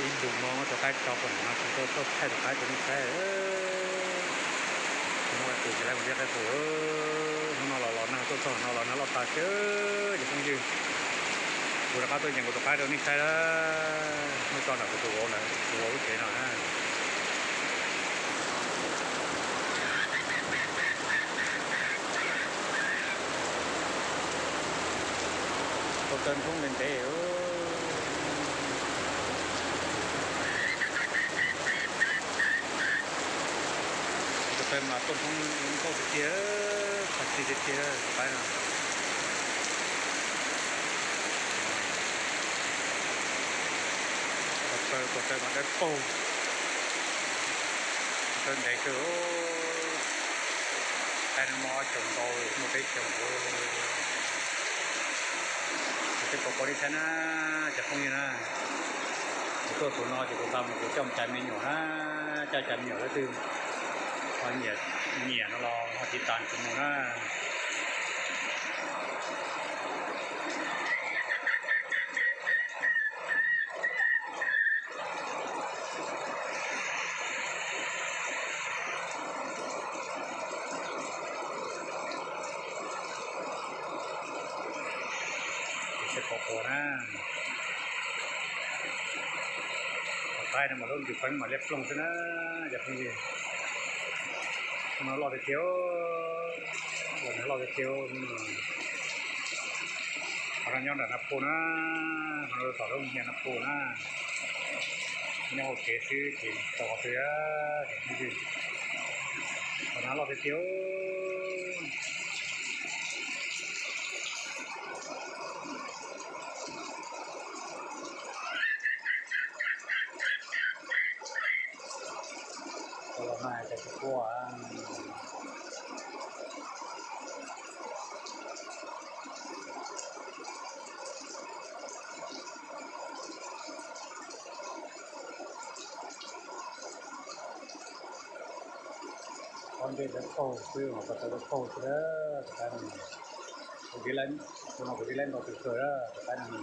Ib ntus no tus qaib tso pem no ces tuaj thaij tus qaib rau nej saib. Hnub no tus tsis laib mus liab qaib qus, hnub no los los nag tuaj txog no los nag loj tas thiab cov phooj ywg. Kuv rov qab tuaj yees kuv tus qaib rau nej saib na. Muab tso ntawm kuv tus vauv ntawd, tus vauv lub tsev no na. Tus taw nthoob ntev ntev. Tus taw mas tuaj nthoob nkauj tiag tiag, txog txi tiag tiag tus qaib no. Tus taw, tus taw mas dawb paug, tus taw ntev kawg. Qaib no muaj ob xyoos ntau, muaj peb xyoos. Kuv twb pom pom nej saib na, cov phooj ywg na. Kuv tuaj xyoo no ces kuv nqa mus kuv coj mus cais me nyuam na, coj cais me nyuam leej twg ho nyiam no los ho tiv tas kuv mus na. Sawv qhov quas na, tus qaib no mas lub ntws peeb mas liab ploog xwb na, cov phooj ywg. Hnub no loj tiag tiag, los nag loj tiag tiag. Qhov no nyob nram Naj Phuj na, qhov no tom lub nyiag Naj Phuj na, nyob hauv kev xwb ces tau qhov twg, cov phooj ywg. Qhov no loj tiag tiag. Ua los mas cov tsis quaj. Qhov ntej dawb paug xwb, qhov taw dawb paug xwb, tus qaib no. Kuv, kuv no kuv twb laib ntau tus kawg, tus qaib no.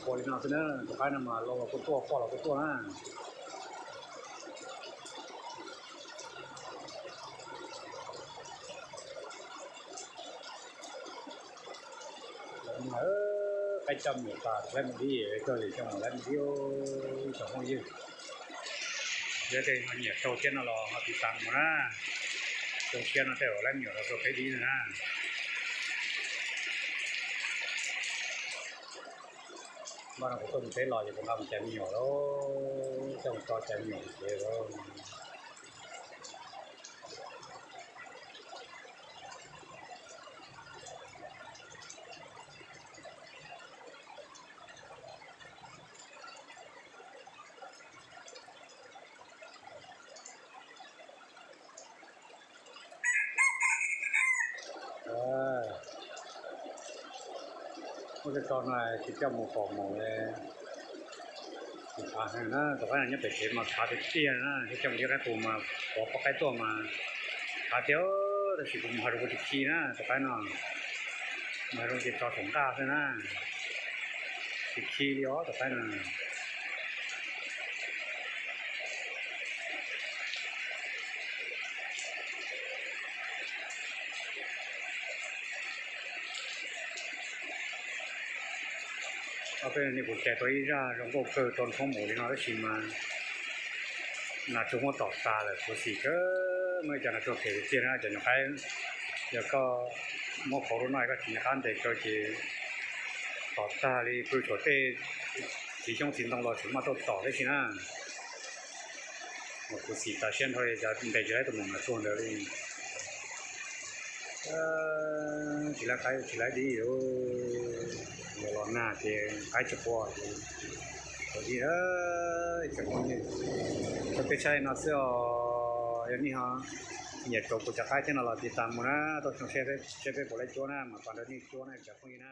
Ua li no xwb na, tus qaib no mas laus los kuj tuaj, poj los kuj tuaj na. Qaib coj me nyuam tas, laib mus dib, kawg li coj mus laib mus dib, ib tsoom phooj ywg. Yog tej ho nyiam rau thiab no los ho tiv tas mus na. Zoo siab no tej zaum laib me nyuam rau rau peb dib na. Npaj no kuv tuaj mus teb los ces kuv nqa mus cais me nyuam lauj, coj mus tso cais me nyuam pem tsev lauj. Muab coj tso no tsis coj mus pom mus li. Tus qaib heev na, tus qaib no nyob pem tsev mas khav tiag tiag na, thiab coj mus liab qaib qus mas pov poj qaib tuaj mas khav tiag, tab sis kuv mus hav zoov kuv tsis khi na, tus qaib no mus hav zoov ces tso saum nqaj xwb na, tsis khi li os tus qaib no. Ob peb hnub kuv cais tau ib zaj zoo nkauj kawg rau nthoob mus li no tab sis mas nas tsuag muab tom tas lawm, khuv xim kawg, muaj ib co nas tsuag phem tiag na, cov nyuam qaib, yog koj muab qhauv rau noj koj tsis nco qab ntes kaw ces tom tag li, pw tshuav tej txiv xyoob txiv ntoo los tseem maj tuaj tom tib si na. Mas khuv xim tas siab nrho li, cas ntes tsis laib tus maum nas tsuag ntawd li. Tsis laib qaib tsis laib dib, los los nag ces qaib tsis quaj ces ua dib. Tsoom phooj ywg, rau peb saib li no xwb os, yog nej ho nyiam rau kuv cov qaib thiab no los tiv tas mus na, tuaj xyoo seb peb puas laib cuab na, mas pab nrog nej cuab na cov phooj ywg na.